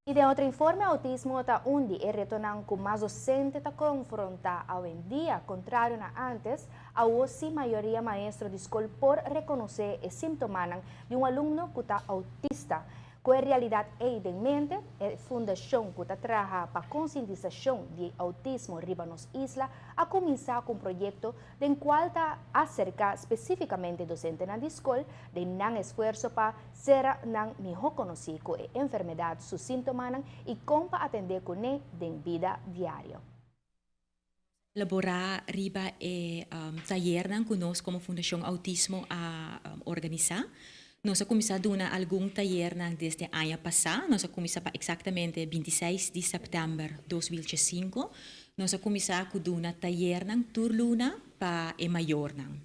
I den otro informe, autismo ta un di e retonan ku mas dosente ta konfrontá awendia. Kontrario na antes, awor sí mayoria maestro di skol por rekonosé e síntomanan di un alumno ku ta autista. Ku e realidat ei den mente, e fundashon ku ta traha pa konsientisashon di autismo riba nos isla a kuminsá ku un proyekto den kual ta aserká spesífikamente dosentenan di skol den nan esfuerso pa sera nan mihó konosí ku e enfermedat, su síntomanan i kon pa atendé kuné den bida diario. Elaborá riba e tayernan ku nos komo Fundashon Outismo a organisá. Nos a kuminsá duna algun tayernan desde aña pasá. Nos a kuminsá pa eksaktamente 26 di sèptèmber 2005. Nos a kuminsá ku duna tayernan tur luna pa e mayornan.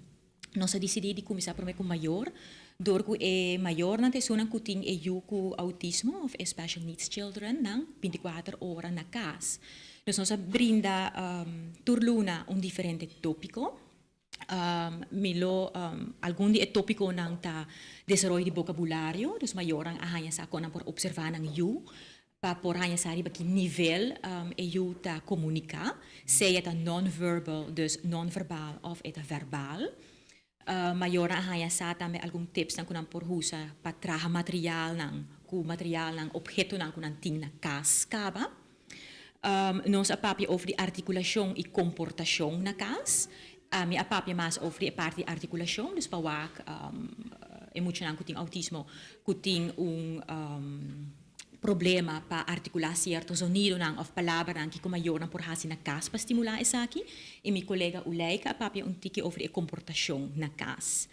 Nos a disidí di kuminsá promé ku mayor, dor ku e mayornan ta esunnan ku tin e yu ku outismo òf e special needs children nan 24 ora na kas. Dus nos a brinda tur luna un diferente tópiko. Mi lo algun di e tópikonan ta desaroyo di bokabulario, dus mayornan a haña sa kon nan por opservá nan yu pa por haña sa riba ki nivel e yu ta komuniká, sea ta non-verbal, dus non-verbaal, òf e ta verbal. Mayornan a haña sa tambe algun tipsnan ku nan por usa pa traha materialnan ku materialnan, ophetonan ku nan tin na kas kaba. Nos a papia over di artikulashon i komportashon na kas. Ami a papia mas over di e parti di artikulashon, dus pa wak e muchanan ku tin outismo ku tin un problema pa artikulá sierto zonidonan òf palabranan, kiko mayornan por hasi na kas pa stimulá esaki. I mi kolega Uleika a papia un tiki over di e komportashon na kas.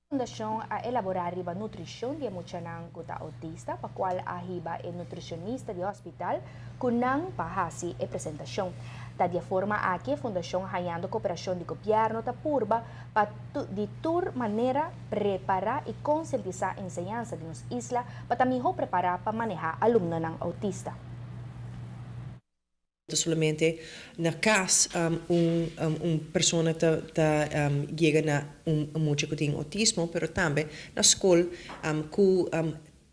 Fundashon a elaborá riba nutrishon di e muchanan ku ta outista, pa kual a hiba e nutrishonista di hospital ku nan pa hasi e presentashon. Ta di e forma aki e fundashon hañando koperashon di gobièrnu ta purba pa di tur manera prepará i konsientisá enseñansa di nos isla pa ta mihó prepará pa manehá alumnonan outista. Solamente na kas un persona ta yega na un mucha ku tin outismo, pero tambe na skol, ku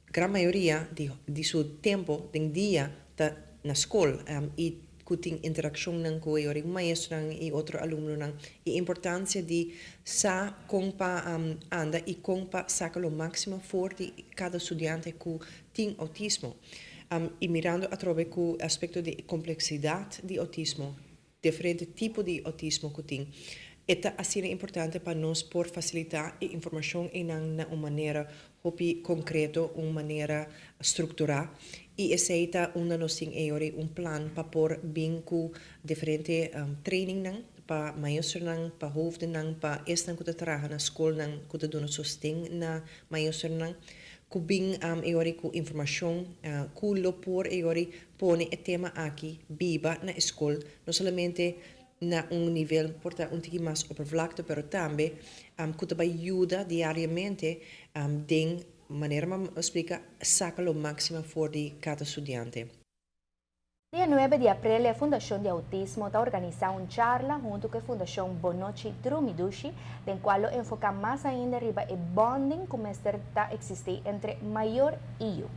gran mayoria di su tempu den dia ta na skol i ku tin interakshonnan ku e maestronan i otro alumnonan. E importansia di sa kon pa anda i kon pa saka lo máksimo for di kada studiante ku tin outismo. I mirando atrobe ku aspekto di kompleksidat di outismo, diferente tipo di outismo ku tin, e ta asina importante pa nos por fasilitá e informashon einan na un manera hopi konkreto, un manera strukturá, i esei ta unda nos tin e ora un plan pa por bin ku diferente trainingnan pa maestronan, pa hoofdennan, pa esnan ku ta traha na skolnan ku ta duna sosten na maestronan, ku bin e ora ku informashon ku lo por e ora pone e tema aki biba na e skol, no solamente na un nivel por ta un tiki mas oppervlakte, pero tambe ku ta bai yuda diariamente den manera mi a splika, saka lo máksimo for di kada studiante. Dia 9 di aprel e Fundashon di Outismo ta organisá un charla huntu ku e Fundashon Bonochi Drumi Dushi, den kual lo enfoká mas ainda riba e bonding ku mester ta eksistí entre mayor i yu.